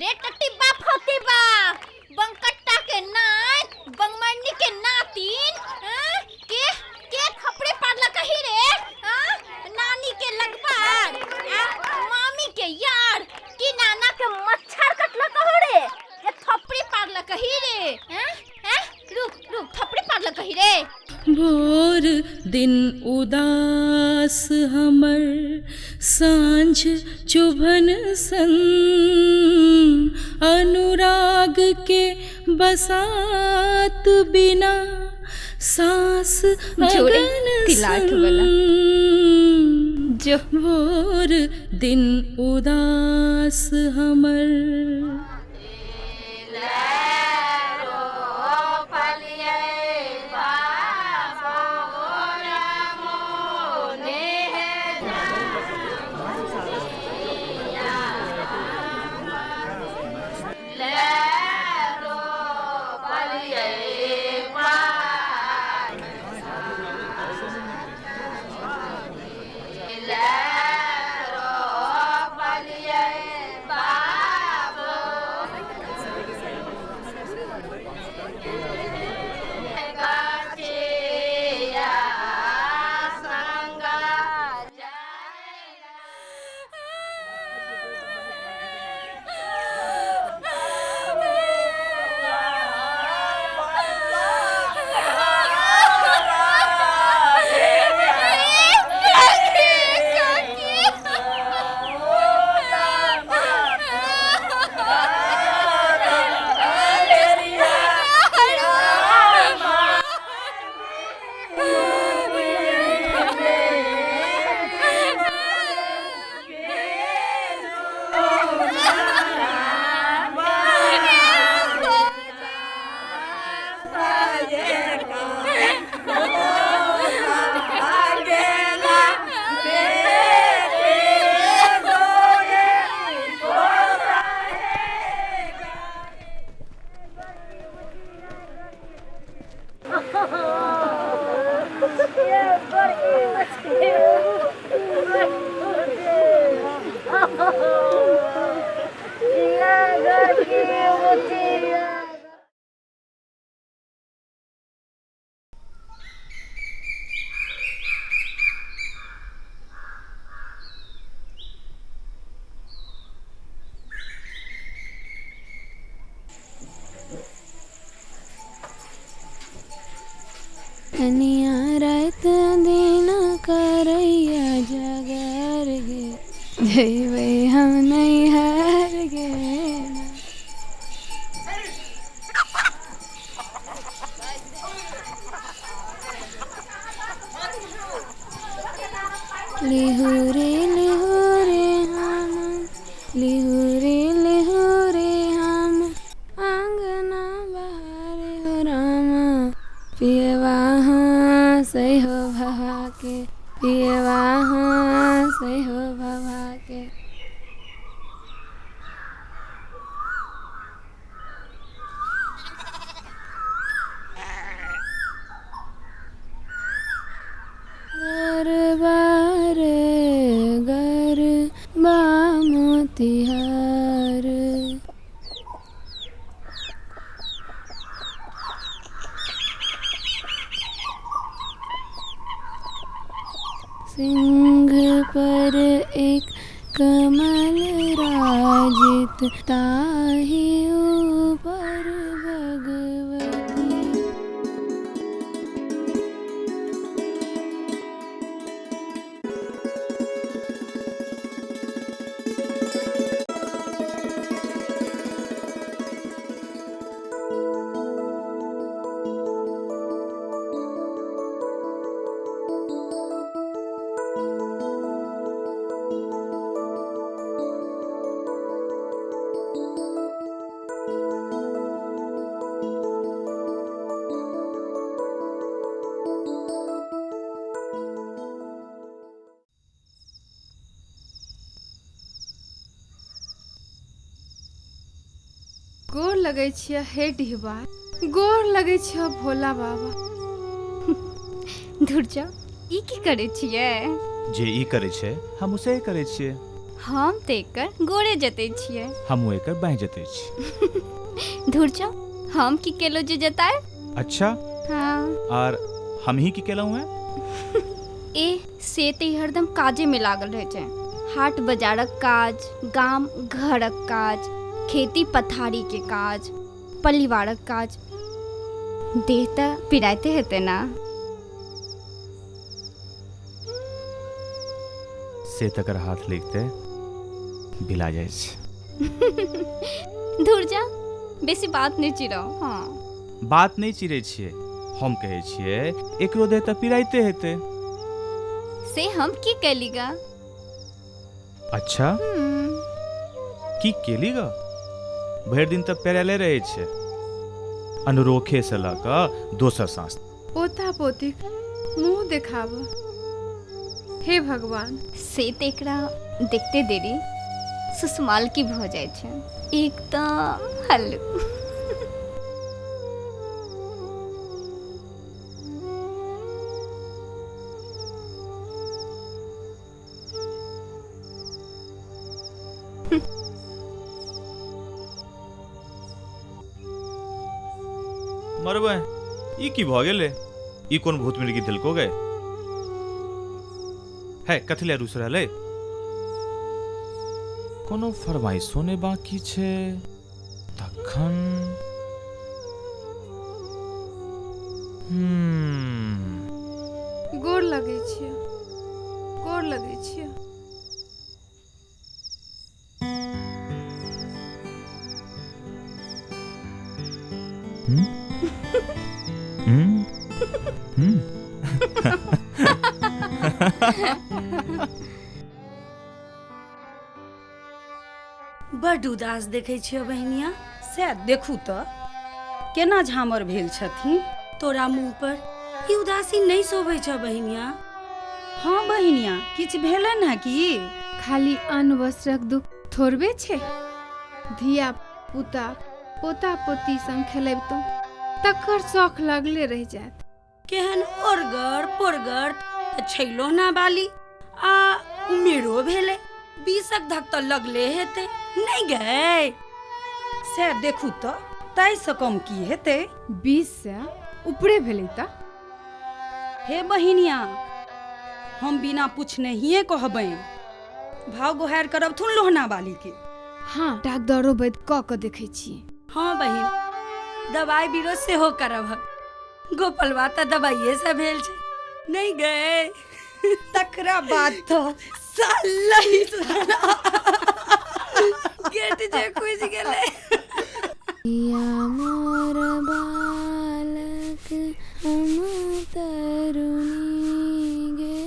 रे टट्टी बा फतिबा बंकट्टा के नान बंगमरनी के नातिन, हाँ? के के थपड़े पाड़ला कही रे, हाँ? नानी के लगबार आ मामी के यार की नाना के मच्छर कटला कहो रे, ये थपड़ी पाड़ला कही रे, हाँ? हाँ? रुक रुक, थपड़ी पाड़ला कही रे। भोर दिन उदास हमर सांझ चुभन सन, अनुराग के बसात बिना सांस जोड़े अगन तिलाठ वाला। सन। जो भोर दिन उदास हमर। कनिया रात दिन करैया जगर गे, जइबै हम नैहर गे। लिहुरे लिहुरे हम, लिहुरे लिहुरे हम, आंगना बहारे हो रामा, पियवा हँसै हो भवा के, पियवा हँसै हो भवा के। गरबा रे गरबा मोतिहार। सिंह पर एक कमल राजित, ताहि ऊपर भगवती। गोर लगै छियै हे डिहबार, गोर लगै छियै भोला बाबा। धुर जाउ, ई की करै छियै? जे ई करै छै हम उसे करै छियै। हम तऽ एकर गोरे जतै छियै। हमहूँ एकर बाँहि जतै छी। धुर जाउ, हम की केलहुँ जे जताय? अच्छा। हाँ। आर हमही की केलहुँ हैं? ए से तऽ हरदम काजेमे लागल रहै छै। हाट बाजारक काज, गाम घरक काज, खेती पथारीके काज, परिवारक काज, देह तऽ पिराइते हेतै ना। से तकर हाथ लिखते बिला जाइ छै। धुर जा, बेसी बात नहि चिराउ। हाँ, बात नहि चिरै छियै, हम कहै छियै एकरो देह तऽ पिराइते हेतै। से हम की कैली गा? अच्छा, की केली गा? भरि दिन तऽ पेरायले रहै छै, अनुरोखे से लऽ कऽ दोसर साँस। पोता पोती मुँह देखाब, हे भगवान। से तऽ एकरा देखते देरी सुषमाल की भऽ जाइ छै, एकदम हल्लुक। मरबै, ई की भऽ गेलै? ई कोन भूत मिर्गी देलको गए है? कथी लए रुस रहलै? कोनो फरमाइशो नहि बाकी छै तखन। गोर लगै छियै, गोर लगै छियै। बड्ड उदास देखै छियौ बहिनिया। से देखू तऽ केना झामर भेल छथिन। तोरा मुँह पर ई उदासी नहि शोभै छौ बहिनिया। हाँ बहिनिया, किछु भेलन है की? खाली अन्न वस्त्रक दुख थोड़बे छै, धिया पुता पोता पोती संग खेलबितहुँ तकर शौख लगले रहि जायत। केहन ओरगर पोरगर तऽ छै लोहना बाली, आ उमेरो भेलै, 20क धक तऽ लगले हेतै नहि गै? से देखू तऽ ताहिसँ कम की हेतै? 20 से ऊपरे भेलै तऽ। हे बहिनिया, हम बिना पूछनहिए कहबनि, भाव गोहारि करबथुन लोहना बाली के। हाँ, डाकदरो वैद कऽ कऽ देखै छियै। हाँ बहिन, दवाइ बीरो सेहो करब। गोपलवा तऽ दवाइए से भेल छै नहि गै? तकरा बाद तऽ साला ही साला गेट जे खुजि गेलै। या मोर बालक हम तरुणी गे।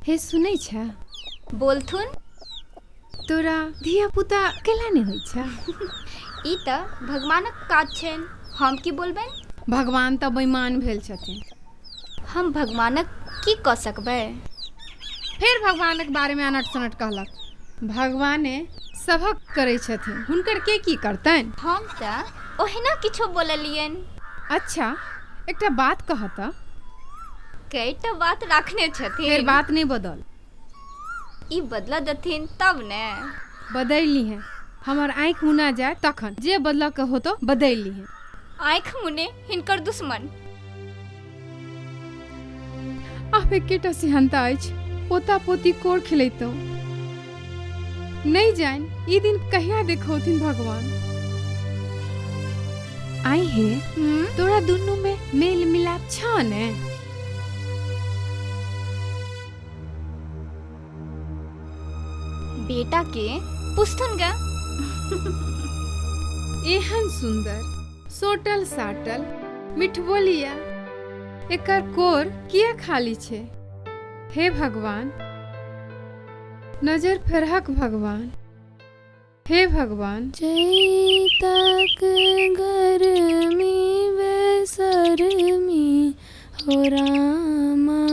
हे सुनै छ? बोलथुन। तोरा धिया पुता केला नहि होइ छ? ई तऽ भगवानक काज छनि, हम की बोलबनि? भगवान तऽ बेईमान भेल छथिन। हम भगवानक की कऽ सकबै? फेर भगवानक बारेमे अनट सनट कहलक। भगवाने सभक करै छथिन, हुनकर के की करतनि? हम तऽ ओहिना किछो बोललियनि। अच्छा, एकटा बात कह तऽ। कईटा बात राखने छथिन। फेर बात नहि बदल। ई बदला देथिन तब ने। बदलि लीहें, हमर आँखि मुना जाय तखन जे बदलऽ के होतो बदलि लीहें। आँखि मुने हिनकर दुश्मन। आब एकेटा सिहन्ता अछि, पोता पोती कोर खेलैतहुँ। नहि जानि ई दिन कहिया देखौथिन भगवान। आई हे, तोरा दुनू में मेल मिलाप छ ने? बेटा के पुछथुन गा। एहन सुंदर सोटल साटल मिठबोलिया, एकर कोर किया खाली छै? हे भगवान, नजर फेरहक भगवान। हे भगवान। चैतक गरमी बेसरमी हो रामा।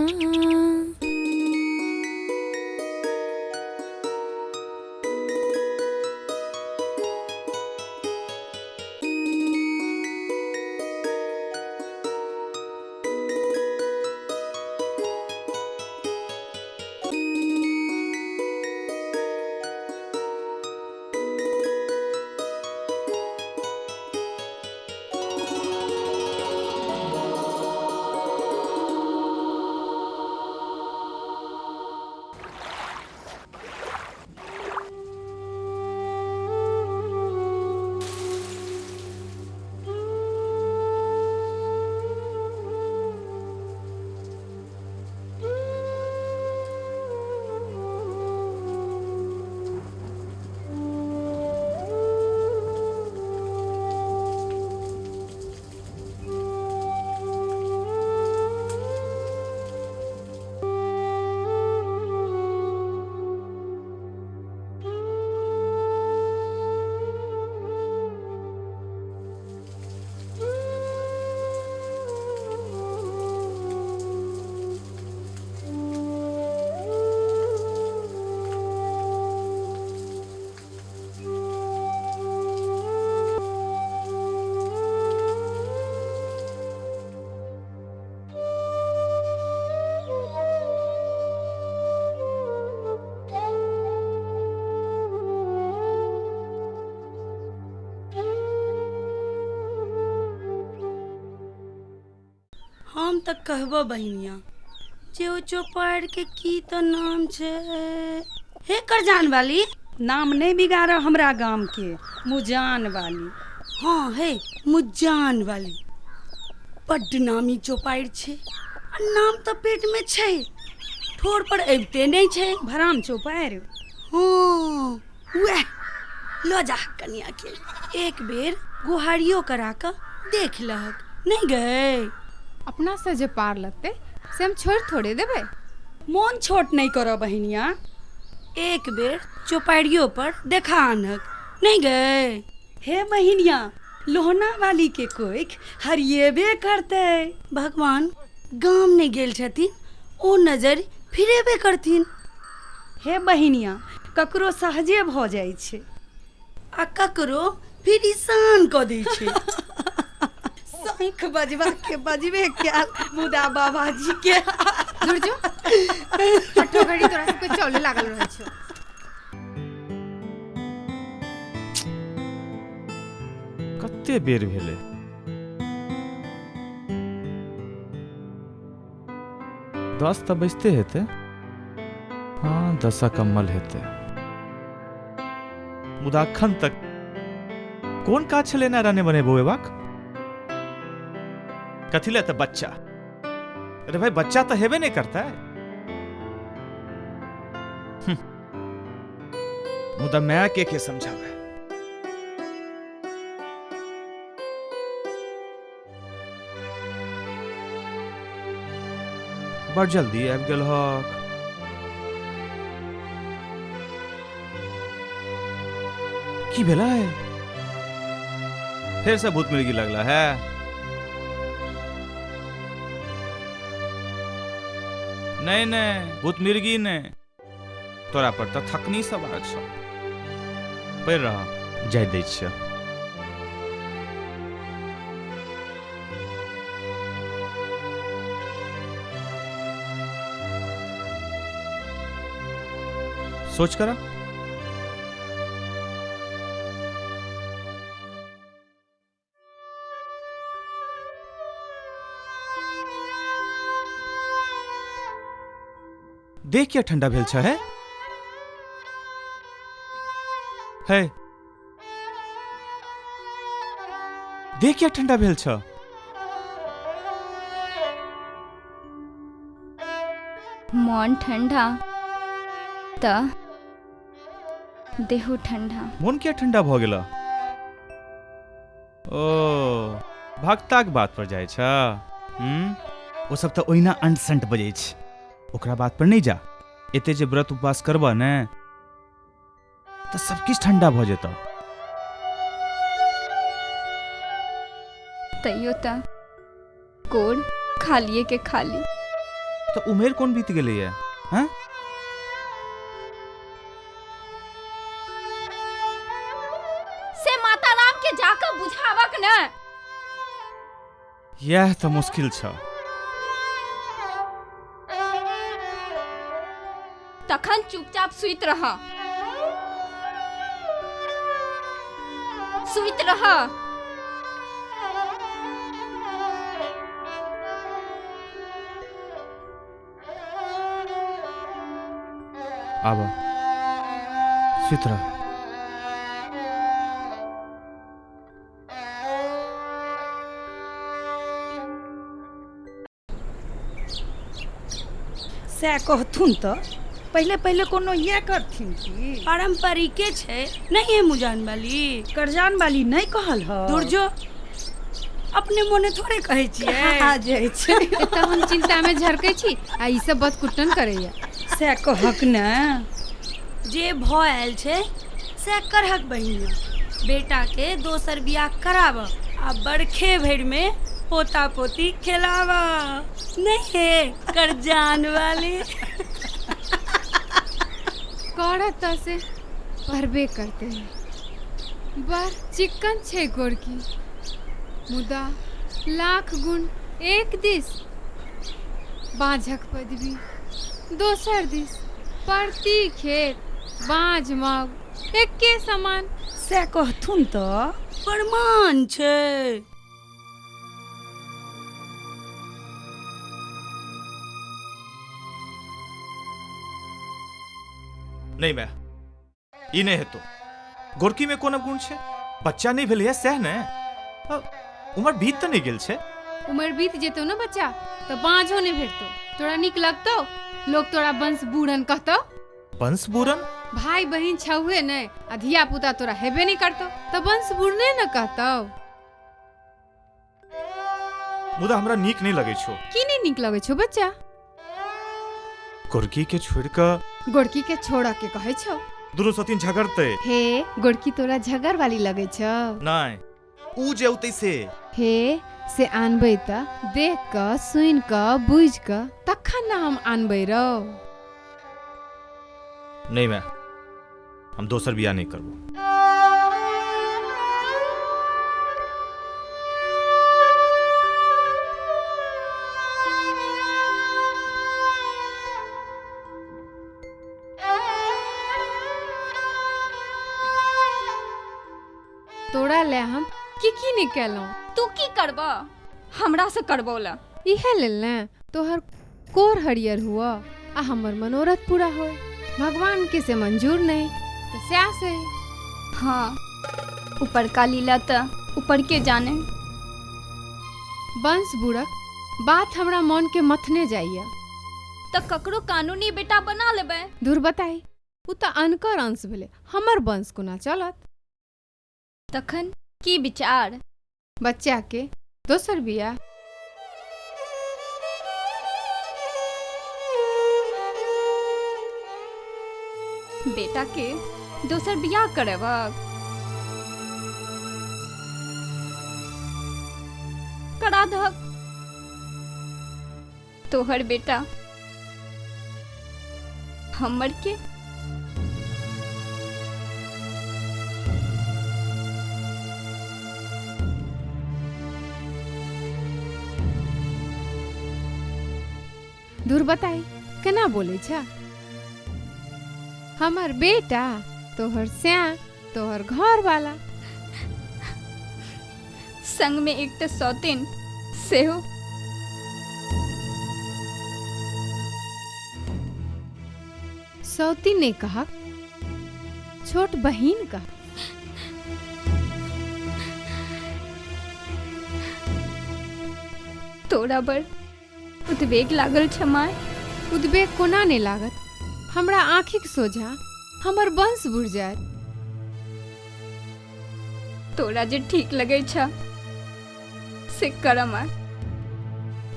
हम तऽ कहबो बहिनिया जे ओ चौपाड़ि के की तऽ नाम छै हे करजान वाली। नाम नहि बिगाड़ब हमरा गाम के, मुजान वाली। हाँ हे मुजान वाली, बड्ड नामी चौपाड़ि छै आ नाम तऽ पेट में छै, ठोर पर अबिते नहि छै। भराम चौपाड़ि। हाँ वएह लऽ जा कनिया के, एक बेर गुहारियो करा कऽ देख लहक नहि गए। अपना से जे पार लगतै से हम छोड़ि थोड़े देबै। मोन छोट नहि करब बहिनिया। एक बेर चौपाड़ियो पर देखा आनहक नहि गए। हे बहिनिया, लोहना वाली के कोइख हरिएबे करतै। भगवान गाम नहि गेल छथिन, ओ नजर फिरेबे करथिन। हे बहिनिया, ककरो सहजे भऽ जाइ छै आ ककरो फिर ईशान कऽ दै छै। शंख बजबा के बजबे कयल, मुदा बाबाजी के दूर जो, अठो घड़ी तोरा सबके चौले लागल रहै छौ। कते बेर भेलै? 10 तऽ बजिते हेतै। हाँ 10 कम्मल हेतै। मुदा अखन तक कोन काज छलै ना राने बने बौएबाक? कथी लए तऽ बच्चा? अरे भाई बच्चा तऽ हेबे नहि करतै। मुदा माय के समझाबै? बड़ जल्दी आबि गेल हक। की भेलै? फेर से भूत मिर्गी लगला है? नहीं नहीं, भूत मिर्गी नहीं, तोरा पर तऽ थकनी सवार छौ। पढ़ि रह, जाय दै छियौ। सोच करा। देख किया ठंडा भेल छ है? है देख किया ठंडा भेल छ? मन ठंडा त देहो ठंडा। मन किया ठंडा भ गेल? ओ भक्ताक बात पर जाइ छ। ओ सब तऽ ओहिना अंट संट बजै छै, ओकरा बात पर नहीं जा। एते जे व्रत उपवास करबह ने तऽ सब किछु ठंडा भऽ जेतऽ। तैयो तऽ कोर खालिए के खाली। तऽ उमेर कोन बीत गेलैया? हैं से माता राम के जाकर बुझावक न। यह तऽ मुश्किल छ। तखन चुपचाप सुइत रह, सुइत रह। आब सुइत रह। सएह कहथुन तऽ पहिले पहिले कोनो इएह करथिन की? पारम्परिके छै नहीं है मुजान वाली। करजान वाली नहीं कहल ह? दूर जो, अपने मोने थोड़े कहै छियै। आ जाइ छै। एतऽ हम चिंता में झरकै छी आ ई सब बदकुट्टन करैया। सएह कहक ने। जे भऽ आयल छै सएह करहक बहिनिया। बेटा के दोसर बियाह कराब आ बरखे भरि में पोता पोती खेलाब। नहीं हे करजान वाली। करत से परबे करते हैं। बड़ चिक्कन छै गोरकी, मुदा लाख गुण एक दिस, बाँझक पदवी दोसर दिस, परती खेत बाँझ मग एके समान। सएह कहथुन तऽ प्रमाण छै। नहि माय, ई नहि हेतौ। गोरकीमे कोन अवगुण छै? बच्चा नहि भेलैए सएह ने। उमर बीत तऽ नहि गेल छै। उमर बीत जेतौ ने बच्चा तऽ बाँझो नहि भेटतौ। तोरा नीक लगतौ लोक तोरा वंश बूढ़न कहतौ? वंश बूढ़न? भाई बहिन छौहे नहि आ धिया पुता तोरा हेबे नहि करतौ तऽ वंश बूढ़ने ने कहतौ। मुदा हमरा नीक नहि लगै छौ। की नहि नीक लगै छौ बच्चा? गोरकी के छोड़ि कऽ। गोरकी के छोड़ऽ के कहै छौ? दुनू सतीन झगड़तै। हे गोरकी तोरा झगड़ वाली लगै छौ? नहि, ऊ जे औतै से। हे से आनबै तऽ देख कऽ सुनि कऽ बुझि कऽ तखन ने हम आनबै रौ। नहि माय, हम दोसर बियाह नहि करबो। तोरा ले हम की की नहि केलहुँ। तू की करब हमरा से करबौला? इहे लेल ने तोहर कोर हरियर हुआ आ हमर मनोरथ पूरा होए। भगवान के से मंजूर नहीं तो सएह सही। हाँ, ऊपर का लीला तऽ ऊपर के जाने। वंश बूढ़क बात हमरा मन के मथने जाइया। तऽ ककरो कानूनी बेटा बना लेबै। दूर बताई, उ तऽ अनकर अंश भेलै, हमर वंश कोना चलत? तखन की विचार? बच्चा के दोसर बियाह। बेटा के दोसर बियाह करेबक? करा दहक। तोहर बेटा हमर के? दूर बताई केना बोलै छ? हमर बेटा तोहर स्या तोहर घर वाला। संग में एकटा सौतिन सेहो। सौतिन नहीं कहा, छोट बहिन कहा। तोरा बड़ उद्वेग लागल छ माय? उद्वेग कोना नहीं लागत? हमरा आँखिक सोझा हमर वंश बुझ जायत। तोरा जे ठीक लगै छ से कर माय,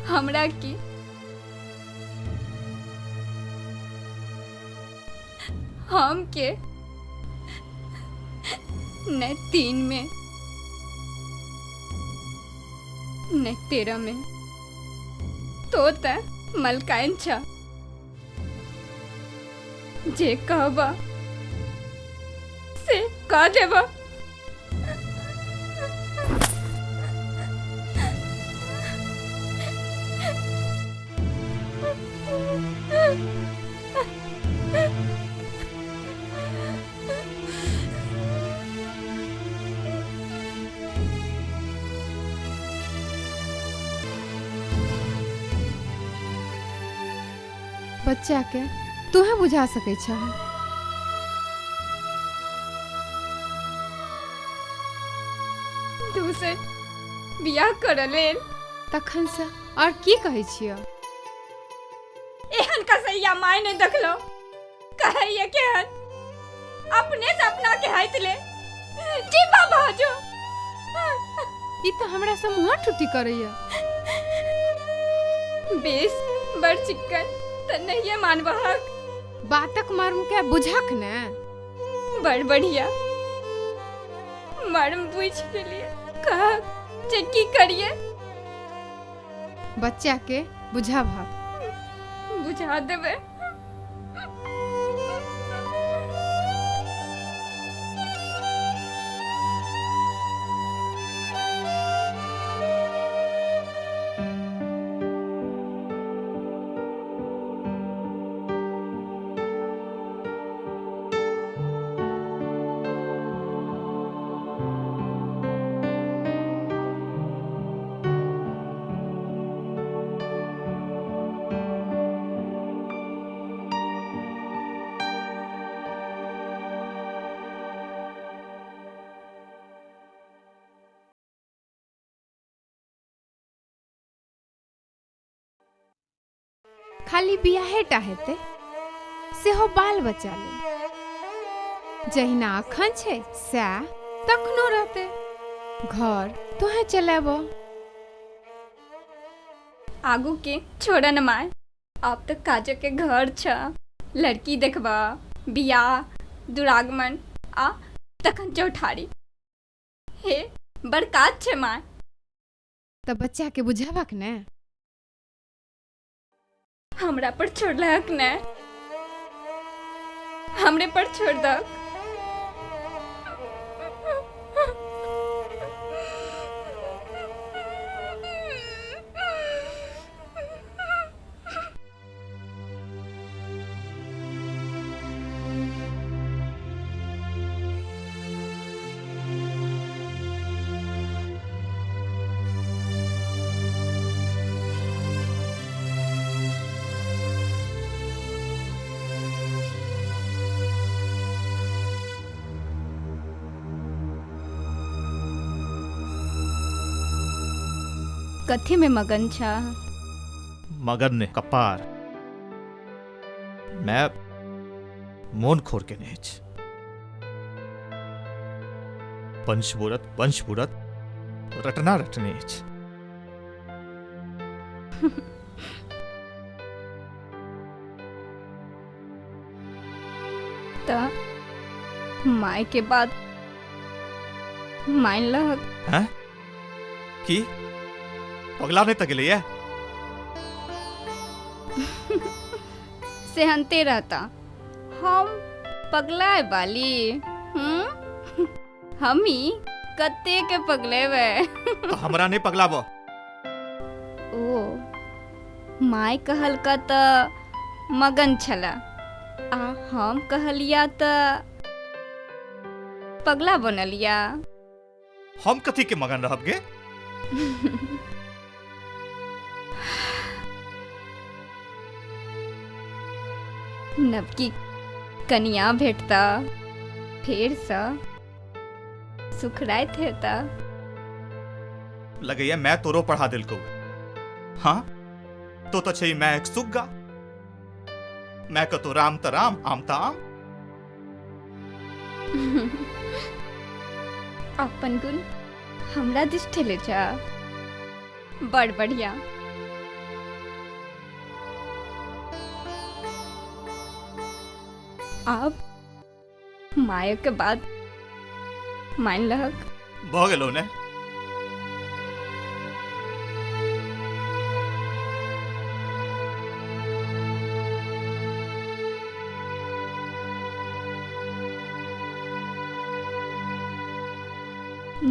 हमरा की? हम के न 3 में न 13 में, तो त मलकाइन छ। जे कहबा से कह देबा। बच्चा के तूहे बुझा सकै छह। दोसर बियाह कर लेल। तखन से और की कहै छियौ? एहन कसैया माय नहि देखलो। कहैया केहन अपने से अपना के हाथ ले जी बाबा जो। ई तऽ हमरा से मुँह ठुटी करैया। बेस बड़ चिक्कन तऽ नहिये मानबहक। बातक मर्म के बुझक ने। बड़ बढ़िया मर्म बुझ गेलियै। कह जे की करिए? बच्चा के बुझाबहक। बुझा देबै। खाली बियाहेटा हेतै, सेहो बाल बच्चा लेल। जहिना अखन छै सएह तखनो रहतै। घर तोहें चलेब। आगू के छोड़न माय, आब तऽ काजक के घर छ, लड़की देखबा, बियाह, दुरागमन आ तखन चौठारी। हे बड़ काज छै माय। तऽ बच्चा के बुझेबक ने। हमरा पर छोड़लक ने, हमरे पर छोड़ दक। कथी में मगन छा? मगन ने कपार मैं मोन खोर के नहीं अछि। वंश बुरत रटना रटने अछि। त माय के बात मान लहक। हैं? की पगला नहीं तक गेलैया? सेहनते रहता, हम पगलाए बाली। हमी कते के पगलेबे। तो हमरा नहीं पगलाब। ओ my कहलका त मगन छला, आ हम कहलिया त पगला बनलिया। हम कथी के मगन रहब गे? नवकी कनिया भेटता, फेरसँ सुखराइत हेता। लगैया मैं तोरो पढ़ा दिलको। हाँ तो तो छै मैं एक सुग्गा, मैं कतो राम त राम आम त आम। अपन गुण हमरा दिस ठेले जा, बड़ बढ़िया। आब मायक के बात मान लहक। भऽ गेलौ ने?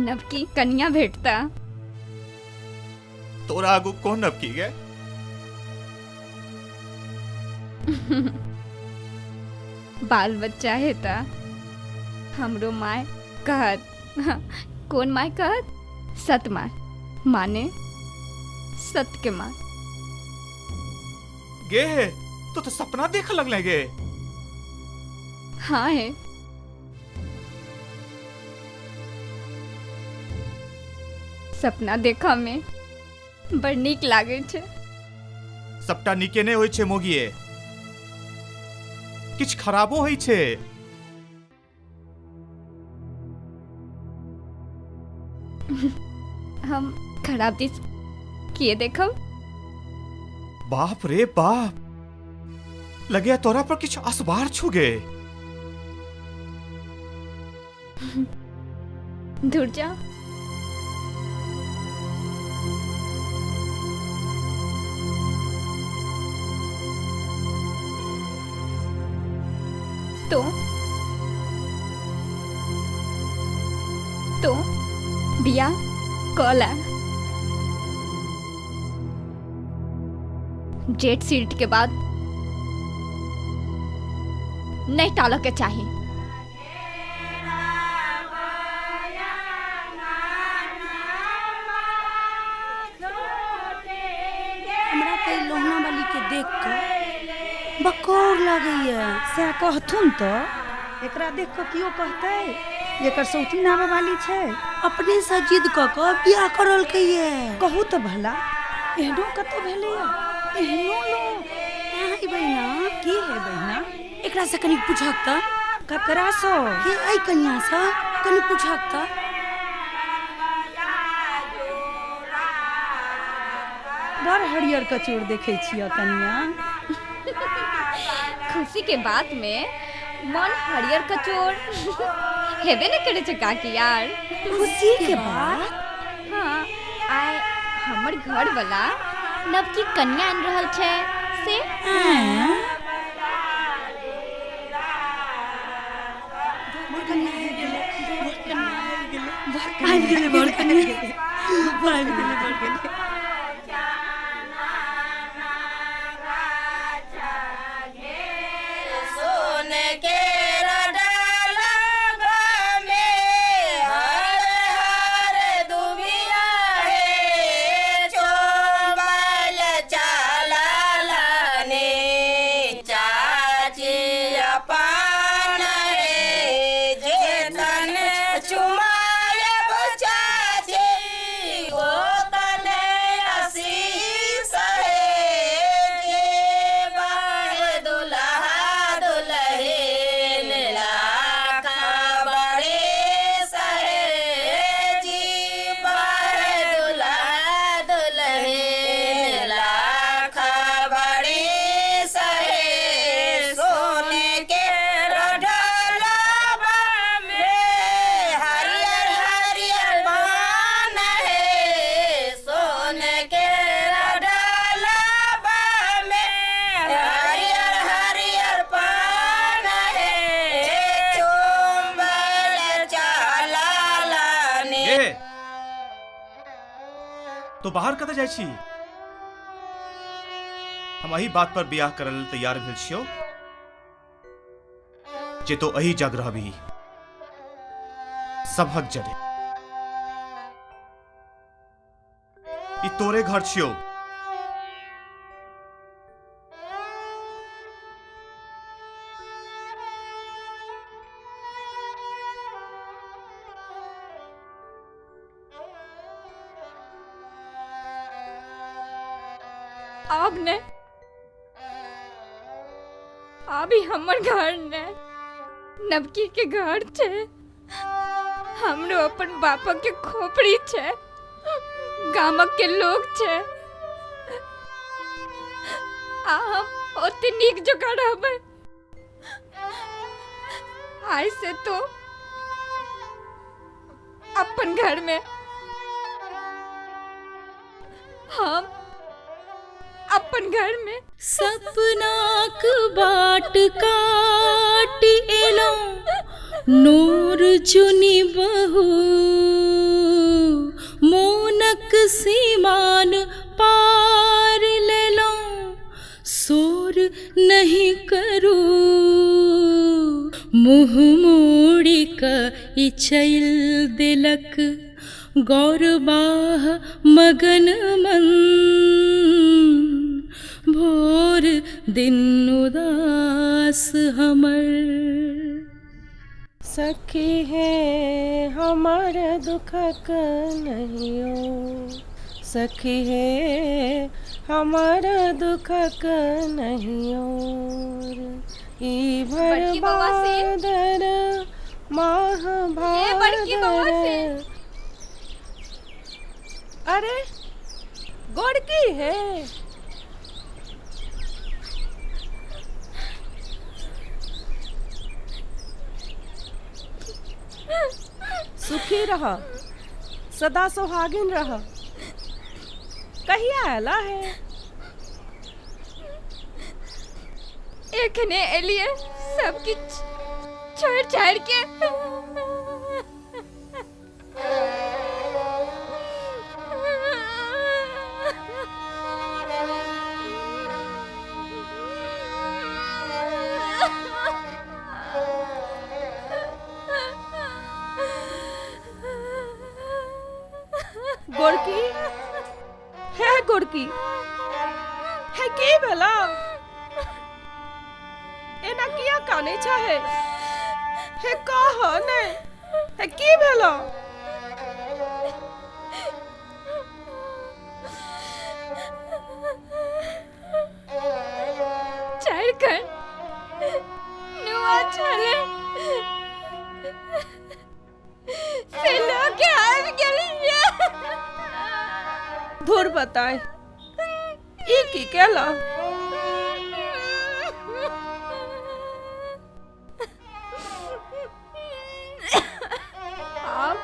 नवकी कनिया भेटता। तोरा आगू कोन नवकी गे? बाल बच्चा हेता। हमरो my कहत, कौन my कहत? सत my, माने सत के my. गे तो तो सपना देख लगले गे। हाँ है, सपना देखा में बड़ नीक लागे छे। सबटा नीके नहीं होइ छे मोगिए, किछ खराबो होइ छे। हम खराब दिस किए देखब? बाप रे बाप, लगे तोरा पर किछ असबार छु गे। दूर जा। तो बिया कला जेट सीट के बाद नहीं टाल के चाहिए। हमरा त ई लोहना वाली के देख के बकौर लगैया। सएह कहथुन त एकरा देख कऽ केओ कहतै एकर सौतीन आबै वाली छै। अपने से जिद क के बियाह करलकैया। कहू तऽ भला एहनो कतौ भेलैया? एहनो लोक है बहिना। की है बहिना? एकरा से कनी पूछक त। ककरा सो? हे ऐ कन्या से कनी पूछक त। बड़ हरियर कचोर देखै छियै कनिया। खुशी के बात में मन हरियर कचोर हेबे ने करे छै काकी यार। खुशी के बात? हाँ, आइ हमर घर वाला नवकी कन्या आनि रहल छै से। आबि गेलै बड़ कन्या, आबि गेलै बड़ कन्या। तो बाहर कतऽ जाइ छी? हम एही बात पर बियाह करल लेल तैयार भेल छियौ जे तो एही जग रहबही सबहक जरे। ई तोरे घर छियौ। आब ने अभी हमर घर ने नवकी के घर छै। हमरो अपन बापा के खोपड़ी छै, गामक के लोग छै, आ हम ओते नीक जकाँ रहबै। आइ से तो अपन घर में हम अपन घर में सपनाक बाट काटि एलौं नोर चुनि बहू मोनक सीमान पार लेलौं शोर नहीं करू मुँह मोड़ि कऽ ई चलि देलक गौरबाह मगन मन भोर दिन उदास हमर। सखी हे हमर दुखक नहियो, सखी हे हमर दुखक नहियो, ई भर बादर माह भादर। अरे गोड़की है। सुखी रह, सदा सुहागिन रह। कहिया आला है? एखने एलिए सब किछ छोड़ छाड़ के। गोरकी है, गोरकी है, की भेला? एना किया काने छहे? हे कह ने, हे की भेला? धुर बताए, ई की केला? आब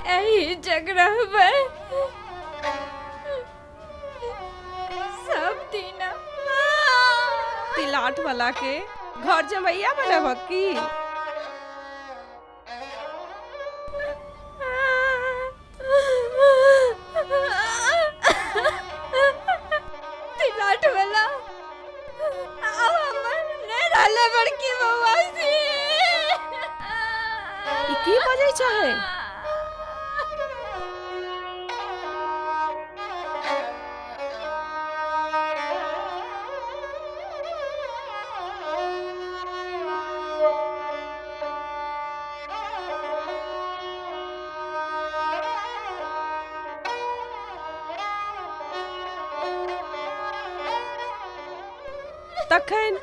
एही जग रहबै सब दिन। तिलाठ वाला के घर जमैया बनेबक की? तिलाठ वाला आब हमर नहि रहलै बड़की बौआ से। ई की बजै छहे? तखन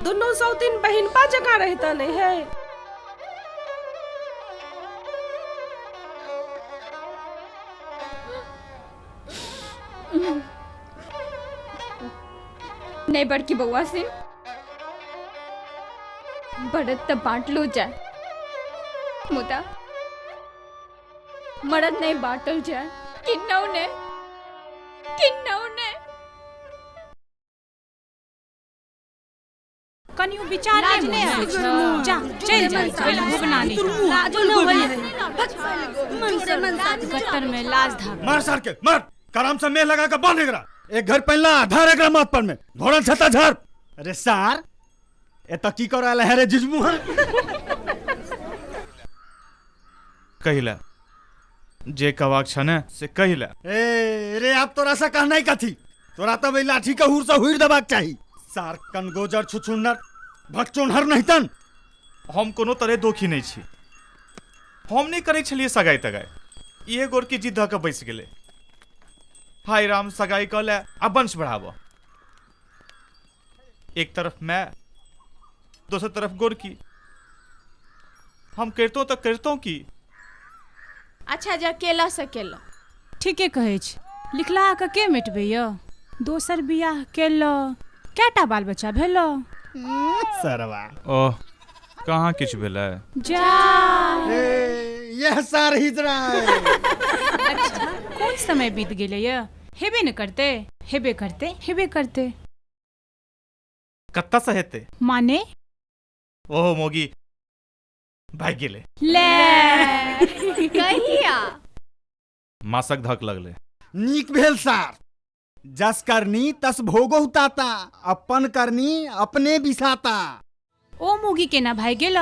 दुनू सौतीन बहिनपा जकाँ रहिता नहीं है? नहीं बड़की बउआ से, बरत त बांटलो जाए, मुदा मरद नहीं बांटल जाए। किन्नौ ने, किन्नौ ने। कनियो विचार नहि होइ छौ। जा, चलि जा, चलि भुगना नहि। लाजो न होइ है। गट्टर में लाज धाक। मार सार के मार, कराम से मेह लगा के बांध एकरा। एक घर पहला आधार एकरा माथ पर में घोड़न छता झार। अरे सार, एत की कर आयल है रे जिजमुहा? कहिला जे कवाक छ ने से कहिला। ए रे, अब तोरा से कहना ही कथी? तोरा तो वही लाठी के हुर से हुर दबाक चाही। सार कनगोजर छुछुन्नर भगचोन्हर नहीं तन। हम कोनो तरह दोखी नहीं छी। हम नहीं करै छलियै सगाई तगाई, इहे गोरकी जिद धऽ के बैस गेलै। हाय राम, सगाई कऽ ले आ वंश बढ़ाबऽ। एक तरफ मैं, दोसर तरफ गोरकी। हम करितहुँ तऽ करितहुँ की? अच्छा जा, केला से केला। ठीके कहै छी, लिखला के के मिटबै यौ? दोसर बियाह केल, कएटा बाल बच्चा भेल? सरवा ओह, कहाँ किछु भेलै? जा। ए, यह सार हिजरा है। अच्छा, कोन समय बीत गेलै यौ? हेबे ने करते, हेबे करते, हेबे करते। कत्ता से हेतै? माने? ओहो मोगी भागि गेलै। ले। कहिया? मासक धक लगलै। नीक भेल सार, जस करनी तस भोगो ताता, अपन करनी अपने बिसाता। ओ मोगी केना भागि गेल?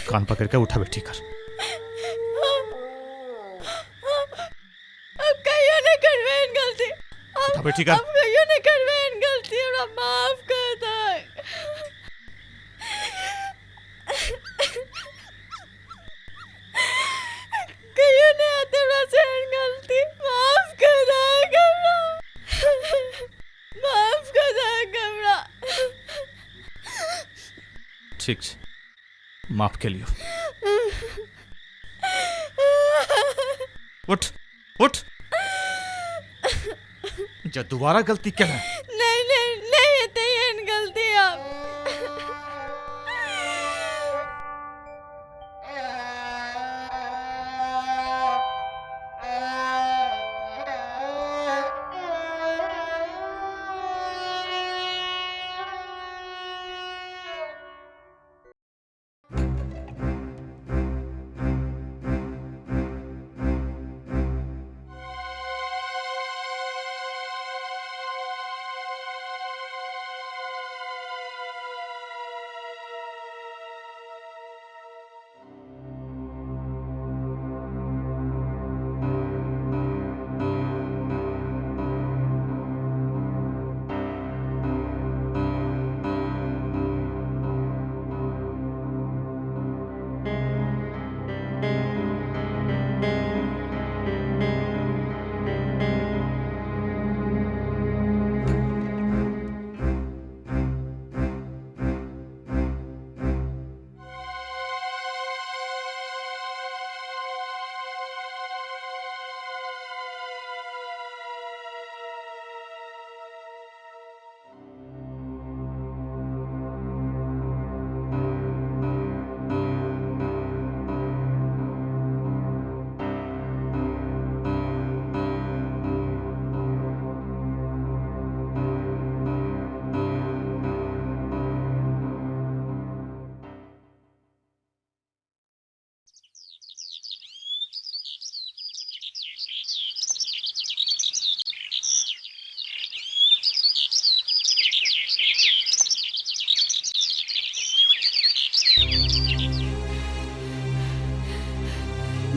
कान पकड़ के उठा बैठी कर। अब कहियो नहीं करबै एहन गलती। उठा बैठी कर। अब कहियो नहीं करबै एहन गलती, हमरा माफ कर दे। कहियो नहीं आते हमरा से एहन गलती, माफ कर दे हमरा, माफ कर दे हमरा। ठीक छै, माफ के लियो। उठ उठ, जब दोबारा गलती केला। नहीं नहीं नहीं हेतै एहन गलती अब।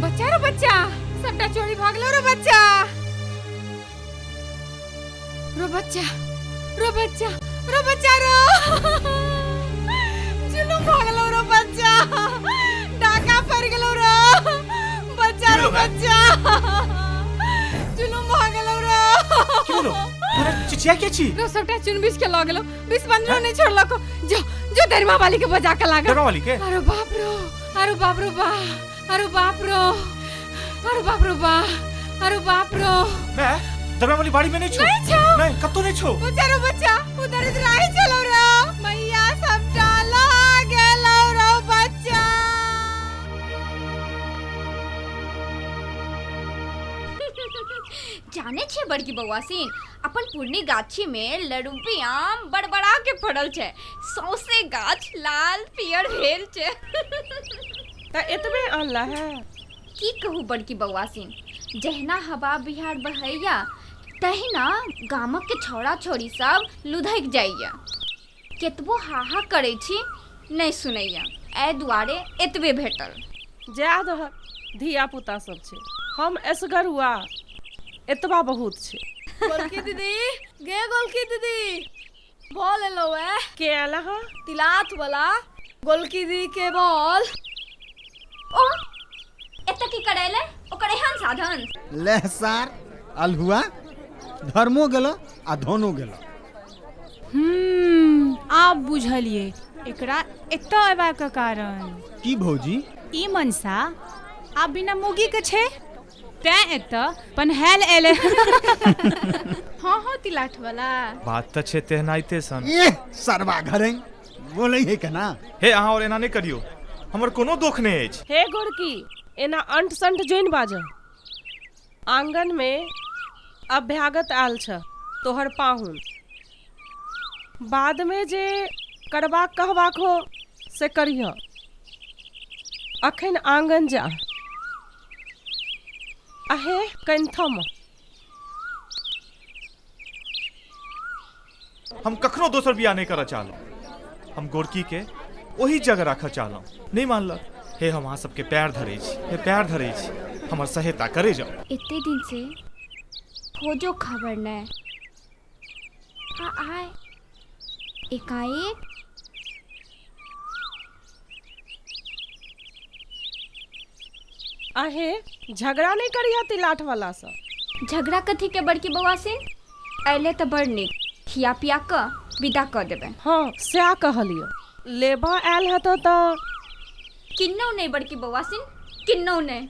बच्चा रो बच्चा, सबटा चोरी भागलो रो बच्चा, रो बच्चा, रो बच्चा, रो बच्चा रो जुलुम भागलो रो बच्चा, डाका पड़ गेलो रो बच्चा, रो बच्चा जुलुम भागलो रो। की भेलो? तोरा चिचिया के छी? रो सबटा चुन बीछ के ल गेलो, 20-15 नहीं छोड़लको। जो जो दरमा वाली के बजा के लागल। दरमा वाली के? अरे बाप रो, अरे बाप रो बा, अरे बाप रो, अरे बाप रो बा, अरे बाप रो। मैं दरमा वाली बाड़ी में नहीं छो। नहीं छो। नहीं, कत्तो नहीं छो। बच्चा रो बच्चा, उधर इधर आई चलो रो, मैया सबटा ल गेलो रो बच्चा। जाने छे बड़की बौआसिन, अपन पुरनी गाछी में लड़ुबी आम बड़बड़ा के फड़ल छे, सौंसे गाछ लाल पियर भेल छे। त एतबे आनला है? की कहू बड़की बौआसिन, जहिना हवा बिहार बहैया तहिना गामक के छौड़ा छौड़ी सब लुधक जाइया। केतबो हाहा करै छी नहीं सुनैया, एहि दुआरे एतबे भेटल। जा दहक, धिया पुता सब छै, हम एसगरुआ, एतबा बहुत छै। गोलकी दीदी, गे गोलकी दीदी, बॉल एलो है। के आला हा? तिलाथ वाला गोलकी दीदी के बॉल। ओ एत की करैले ओकर एहन साधन। ले सार अल्हुआ, धर्मो गेलो आ धनो गेलो। आब बुझलिए एकरा एतऽ अयबाक कारण। की भौजी? ई मनसा आब बिना मुगी के छै, तैं एतऽ पन्हैल एलै। हाँ हाँ तिलाठ वाला बात तऽ छै तेहनाइते सन। ए सरवा घरे बोलै है केना? हे अहाँ और एना नहि करियौ, हमर कोनो दोख नहि अछि। हे गोरकी, एना अंट संट जोइन बाज। आंगन में अभ्यागत आयल छ तोहर पाहुन, बाद में जे करबाक कहबाक हो से करिह, अखन आंगन जा। अहे कनि थम। हम कखनो दोसर बियाह नहि करऽ चाहलहुँ। हम गोरकी के ओही जगह राखऽ चाहलहुँ, नहि मानलक। हे, हम अहाँ सबके पैर धरै छी, हे पैर धरै छी, हमर सहायता करै जाउ। एते दिन से खोजो खबर नहि आ आय एकाएक। आहे, झगड़ा नहि करिह तिलाठ वाला सँ। झगड़ा कथी के बड़की बौआ सिंह? अयले तऽ बड़ नीक, खिया पिया कऽ विदा कऽ देबै। हँ, सएह कहलियौ, लेबऽ आयल हेतौ तऽ। किन्नौ नहि बड़की बौआ सिंह, किन्नौ नहि।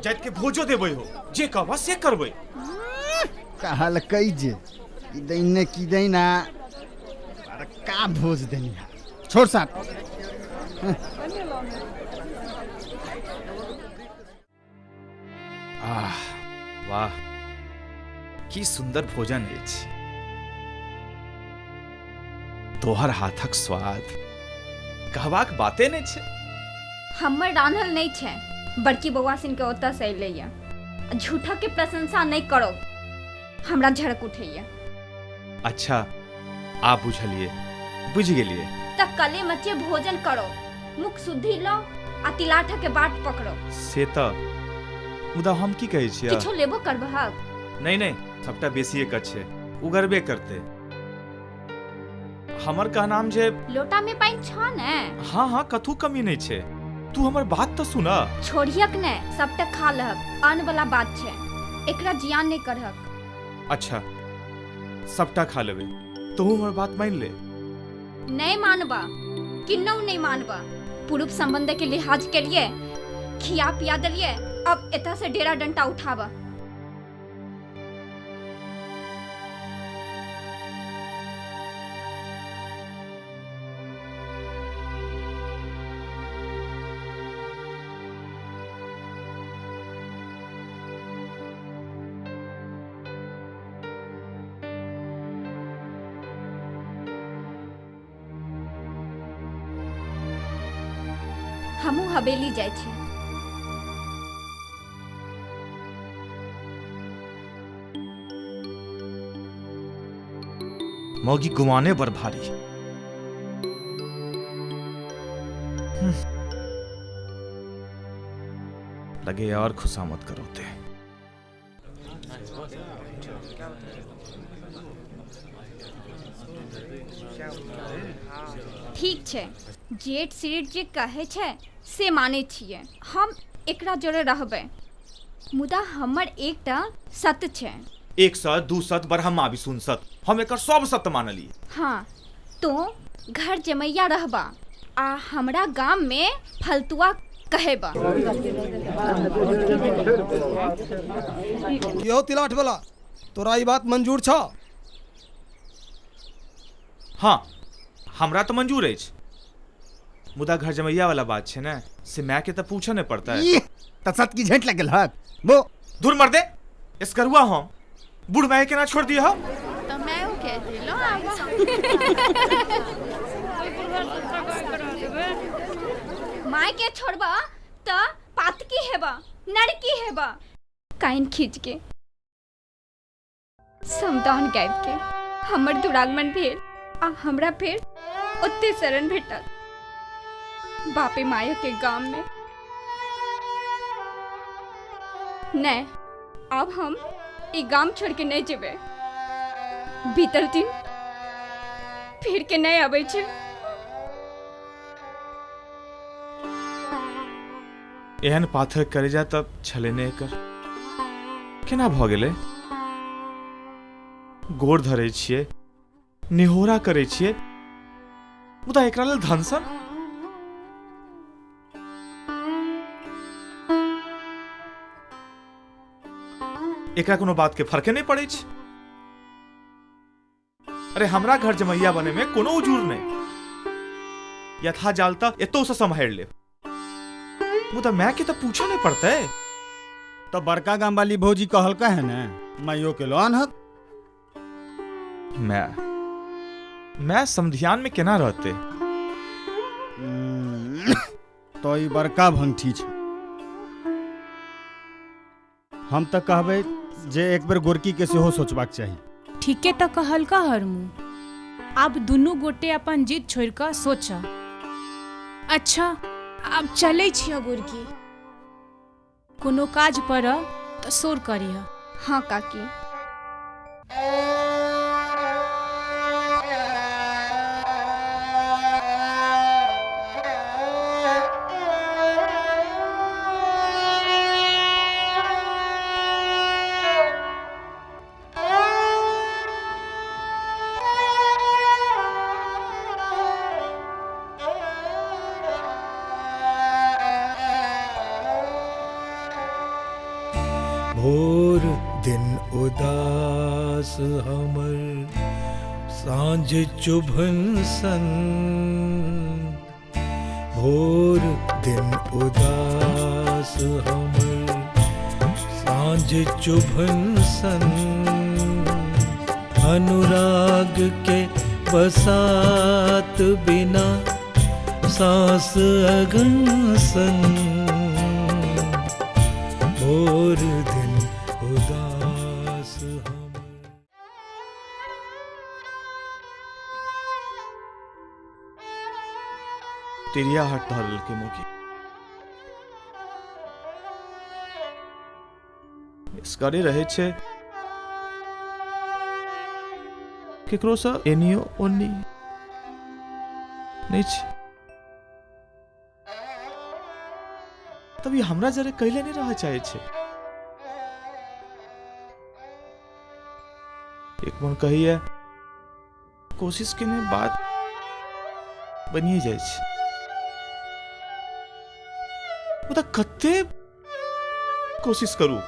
जाइत के भोजो देबै हो, जे कहबह से करबै। कहलकै जे ई दैने की दैना, अरे का भोज देनी। छोड़ साथ। आह वाह, की सुन्दर भोजन अछि। तोहर हाथक स्वाद कहबाक बाते नहि छै। हमर रान्हल नहि छै, बड़की बौआ सिंह के ओतऽ से अयलैया। झूठा के प्रशंसा नहि करो, हमरा झड़क उठैया। अच्छा, आब बुझलियै, बुझि गेलियै। तऽ कले मचे भोजन करो, मुख शुद्धि लो आ तिलाठा के बाट पकड़ो। से तऽ, मुदा हम की कहै छियै। किछो लेबो करबहक? नहि नहि, सबटा बेसिए के छै, उगरबे करतै। हमर कहनाम जे लोटा में पानि छ ने? हाँ हाँ, कथू कमी नहि छै। तू हमर बात तऽ सुन। छोड़ियक ने, सबटा खा लहक, अन्न वाला बात छै, एकरा जियान नहि करहक। अच्छा, सबटा खा लेबै, तू हमर बात मान ले। नहीं मानबा, किन्नौ नहीं मानबा। पूर्व संबंध के लिहाज के लिए खिया पिया दलिए, अब एतऽ से डेरा डंटा उठाबा। हमहूँ हवेली जाइ छी। मौगी गुमाने बड़ भारी। लगे और खुशामद करोते। ठीक छै, जेठ सीठ जे कहै छै से मानै छियै, हम एकरा जोड़े रहबै, मुदा हमर एकटा सत छै। एक सत, दू सत, बरहमा भी सुन सत, हम एकर सब सत मानलियै। हाँ, तो घर जमैया रहबा आ हमरा गाम में फलतुआ कहेबा। यो तिलाठ वाला, तोरा ई बात मंजूर छ? हाँ, हमरा तऽ मंजूर अछि, मुदा घर जमैया वाला बात छै ने, से माय के तऽ पूछऽ नहि पड़तै। तऽ सत की झेंट लगल हक वो। दूर मर दे, इसकरुआ हम बूढ़ माय केना छोड़ दिए हम। तऽ मायो के दिलो। माय के छोड़बा तऽ पातकी हेबा, नरकी हेबा। काइन खींच के समदान गाबि के हमर दुरागमन भेल आ हमरा फेर ओते शरण भेटल बापे माया के गाम में। नहीं, अब हम ई गाम छोड़ के नहीं जेबै। बीतल दिन फिर के नहीं आबै छै। एहन पाथर करेजा तब छले ने एकर, केना भऽ गेलै? गोर धरै छियै, निहोरा करै छियै, मुदा एकरा लेल धनसन? एकरा कोनो बात के फर्के नहीं पड़ै छै। अरे हमरा घर जमैया बने में कोनो उजूर नहीं, यथा जालता एतो से सम्हारि लेब, मुदा माय के तऽ पूछऽ नहीं पड़तै। तो बड़का गाम वाली भौजी कहलका है ने, माइयो के लोन हक। मैं मैं समधियान में केना रहते? तो ई बड़का भंगठी छै। हम तऽ कहबै जे एक बेर गोरकी के सेहो सोचबाक चाही। ठीके तऽ कहलका हरमू, आब दुनू गोटे अपन जिद छोड़ि कऽ सोचऽ। अच्छा, आब चलै छियौ गोरकी। कोनो काज पड़ऽ तऽ शोर करिह। हाँ काकी। भोर दिन उदास हमर, साँझ चुभन सन। भोर दिन उदास हमर, साँझ चुभन सन। अनुराग के बसात बिना सांस अगन सन। भोर दिन उदास हमर। तिरिया हट धर लेलकै मौगी। एसगरे रहै छै, केकरोसँ एनियो ओनी नहि छै। तब ई हमरा जरे कैले नहि रहऽ चाहै छै। एक मन कहैया कोशिश केने बात बनिए जाइ छै, मुदा कते कोशिश करू।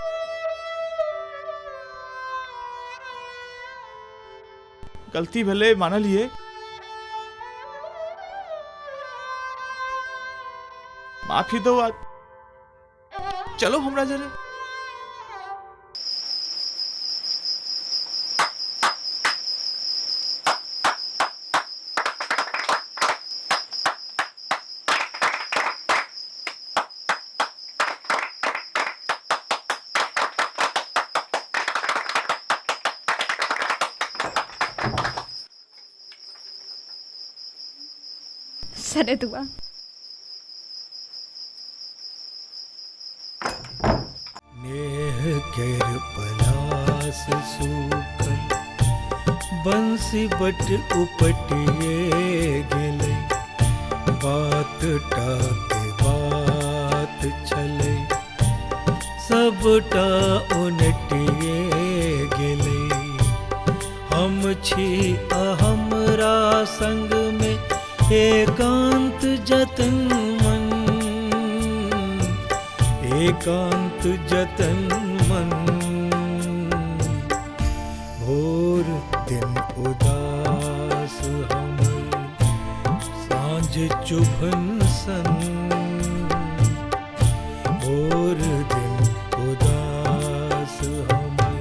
गलती भेलै मानलियै, माफी दो आ चलो हमरा जरे। सरे दुआ। नेह केर पलास सूखल, बंसी बट उपटिए गेलै। बात टाके बात छलै, सबटा उनटिए गेलै। हम छी आ हमरा संग में एकांत जतन मन, एकांत जतन मन। भोर दिन उदास हमर, साँझ चुभन सन। भोर दिन उदास हमर।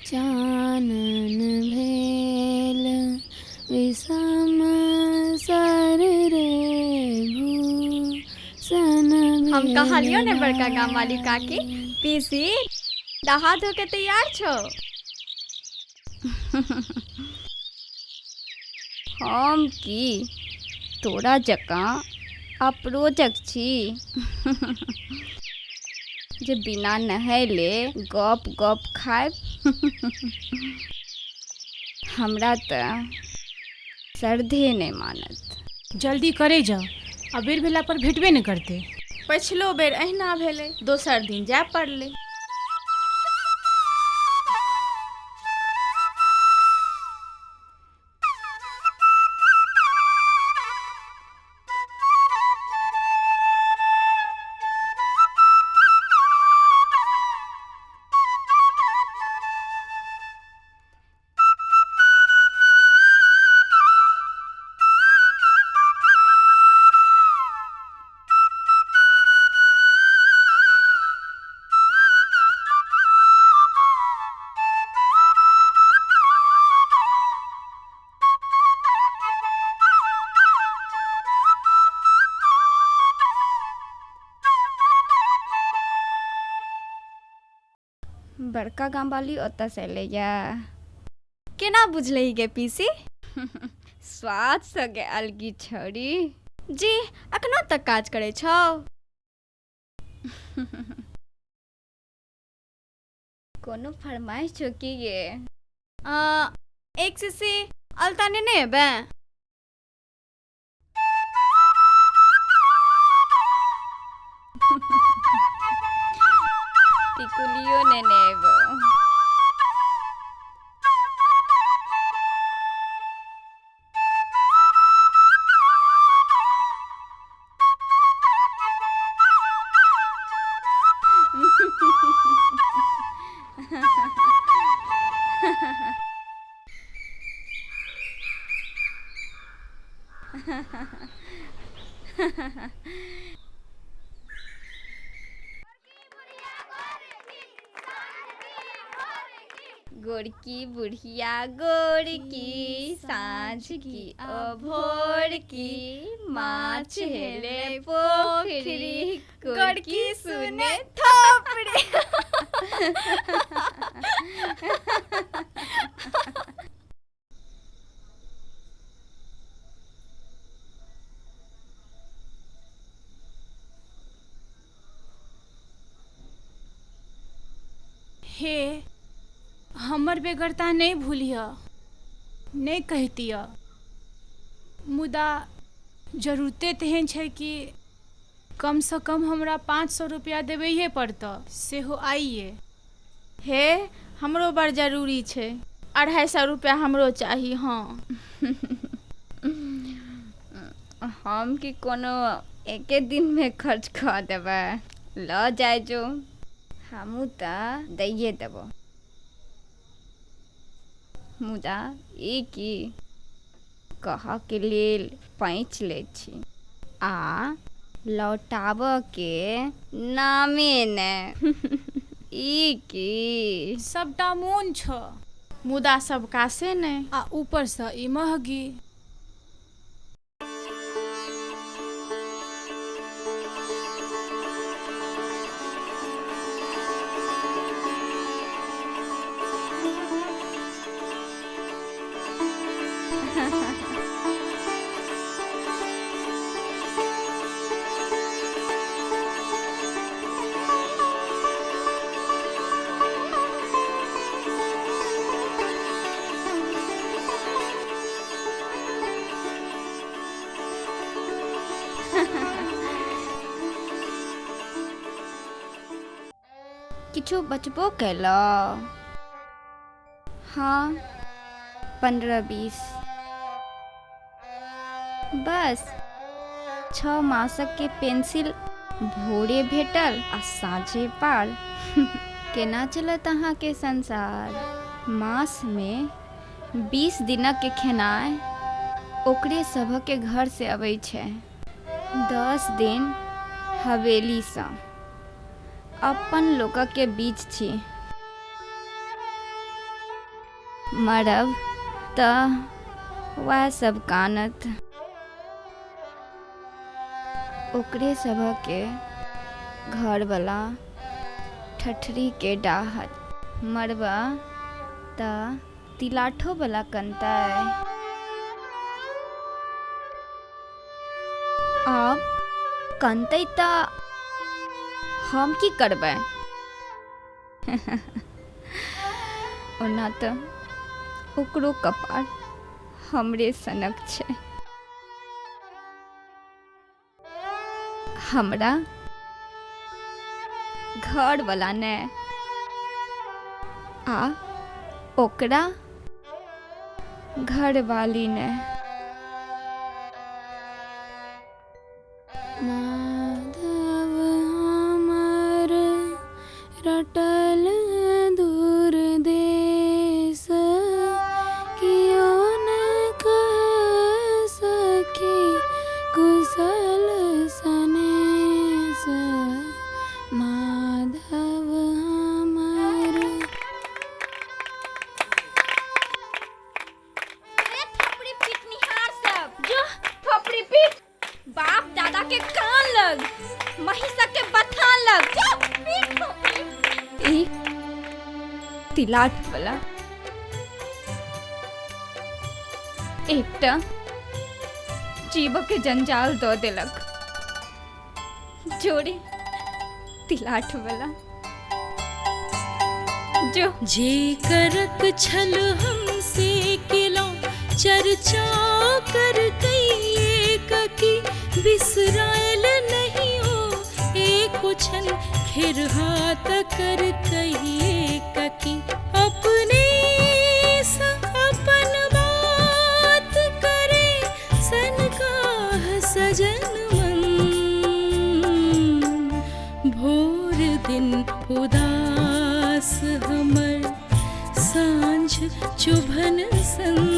चानन भेल विषम सर रे भूषण। हम कहलियो ने बड़का गाम वाली काकी, पीसी नहा धो के तैयार छो। हम की तोरा जकाँ अपरोजक छी जे बिना नहैले गप गप खायब। हमरा तऽ सर्दे नहि मानत। जल्दी करे जाओ, अबेर भेला पर भेटबे नहि करतै। पछिलो बेर अहिना भेलै, दोसर दिन जाय पड़लै। बड़का गामवाली ओतऽसँ एलैए। केना बुझलही गे पीसी? स्वादसँ गे अलगी छौड़ी। जी अखनो तक काज करै छौ? कोनो फरमाइश छौ की गे? एक शीशी अलता नेने एबें? टिकुलियो नेने एबौ। गोरकी बुढ़िया गोरकी, साँझ की ओ भोर की, माछ हेले पोखरी, गोरकी सुने थोपड़ी। हे, हमर बेगरता नहि भूलिह, नहि कहितिअ, मुदा जरूरते तेहन छै कि कमसँ कम हमरा 500 रुपैआ देबैए पड़तऽ, सेहो आइए। हे, हमरो बड़ जरूरी छै, 250 रुपैआ हमरो चाही। हँ। हम कि कोनो एके दिनमे खर्च कऽ देबै? लऽ जाइ जो, हमहूँ तऽ दैए देबौ। मुदा ई की कहऽके लेल पैँच लै छी आ लौटाबऽके नामे ने। ई की? सबटा मोन छऽ। मुदा सबका से नहि। आ ऊपरसँ ई महगी। किछु बचबो केलऽ? हँ, 15-20 बस। 6 मासक के पेंसिल भोरे भेटल आ साँझे पार। केना चलत अहाँके संसार? मासमे 20 दिनक के खेनाइ ओकरे सभके घरसँ अबै छै, 10 दिन हवेलीसँ। अपन लोकके बीच छी, मरब तऽ वएह सब कानत। ओकरे सभके घरवला ठठरीके डाहत। मरबऽ तऽ तिलाठोवला कनतै। आब कनतै तऽ हम की करबै? ओना तऽ ओकरो कपार हमरे सनक छै। हमरा घरवला नै आ ओकरा घरवाली नै। माधव हमर रटल दूर देश, कियो न कह सखी कुशल सनेस, माधव हमर। थपड़ी पीटनी। तिलाठ वाला एकटा जीवक के जंजाल दऽ देलक। जोड़ी तिलाठ वाला जो जे करक छल हमसे केलौं चर्चा कर कइए ककी बिसरायल नहीं हो एको छन खेर हाथ कर कहिए ककी अपने स अपन बात करे सन काह सजन मन। भोर दिन उदास हमर, साँझ चुभन सन।